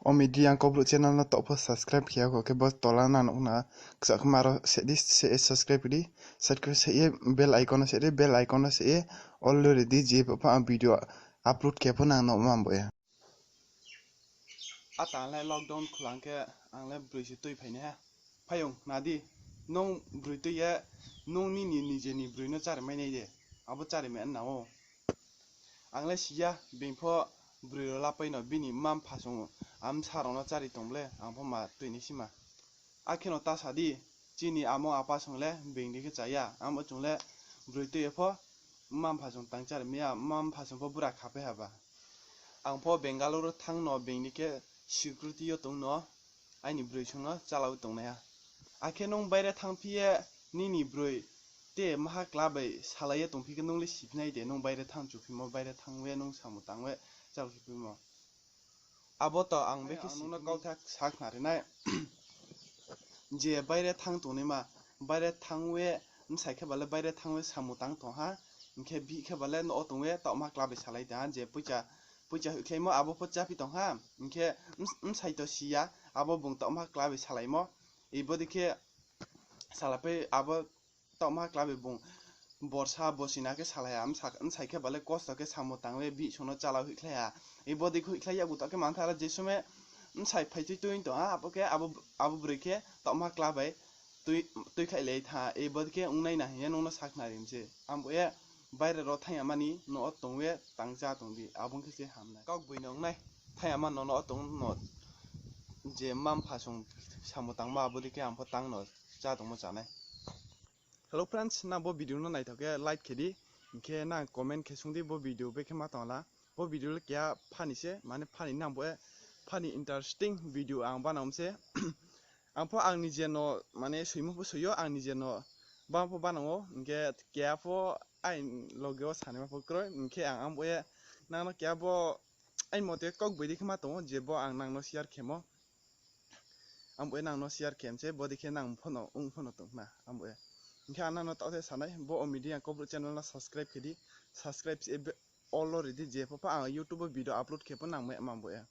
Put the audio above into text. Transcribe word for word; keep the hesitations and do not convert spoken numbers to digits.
O midi ang Kaubru channel no taoh pho subscribe khe ya kho khe bo tola nang nuh na kchah khe ma ro se di, se subscribe di, subscribe se ye bell icon no se di, bell icon no se ye all ri di, je pho ang video upload khe pho nang nuh ma bo ye. Ata ang le lockdown khulang khe ang le broi se tuiphai nai ha. Phaiyong na di, nung broi tui ye, nung nini nije ni broi no chári mai nai de, abo chári mai na ou. Ang le si ya, being pho broi rao lapai no bini mma-mpha song, a bsa rao no chári tong ble, ang pho ma tui nai si ma. Akhe no ta sa di, chini amo apa song le being di khe cha ya, abo chung le broi tui ye pho mma-mpha song tang chári mai ya, mma-mpha song pho bura khapai ha ba. Ang pho Bengaluru thanng no being di khe security yo tong no, aini broi song no chála ye tongnai ha. Akhe nung baire thanngphi ye nini broi te maha kla bai salai ye tongphi khe nung le siphi nai de, nung baire thanng chuphimo, baire thanng ye nung samung tang ye chála khe phimo. Abo to ang bekhe nung no kautha sakhnari nai. Je baire thanng tongnaima, baire thanng ye, bsai khe ba le baire thanng ye samung tang tong ha, hing khe bihih khe ba le nouh wo tong ye taohma kla bai salai tong ha, je poicha, poicha hoihkhlaimo abo pho cháphi tong ha, hing khe bsai to si ya, abo bung taohma kla bai salaimo, ibo dei khe salapai abo taohma kla bai bung borsa bosina khe salai ha, bsai khe ba le kosto khe samung tang ye bihih song no chála hoihkhlai ha, ibo dei khe hoihkhlai yakgu taoh khe mantha la je somoi bsai phai tui tui tong ha, abo khe abo broi khe taohma kla bai tuikhlai lai thanng ha, ibo dei khe ongnai na hing ye nung no sakhnari mi se. Abo ye baire rao thanng ya mani nouh wo tong ye tang chá tong di, abo khe se hamnai. Kaugboino ong nai, thanng ya ma no nouh wo tong no je mma-mpha song samung tangmo abo dei khe ang pho tang no chá tongmo chá nai. Hello friends, nang bo video no naithao khe like khe di, hing khe nang comment khe sung di bo video bekhe ma tong la. Bo video le keha funny se, mane funny nang bo ye, funny interesting video ang banang se. Ang pho ang nije no, mane soimo pho soi yo, ang nije no bang pho banang ou, hing khe keha pho aini loge wo sanaima pho kroi, hing khe ang abo ye nang no keha bo aini mote kaugboino dei khe ma tong ou, je bo ang nang no share khemo. Abo ye nang no share khe mi se, bo dei khe nang pho no ong pho no tong khna, abo ye. Hing khe ang nang no taoh the sanai, bo o midi ang Kaubru channel no subscribe khe di, subscribe se all ri di, je pho pha ang YouTube wo video upload khe pho nang mai ma bo ye.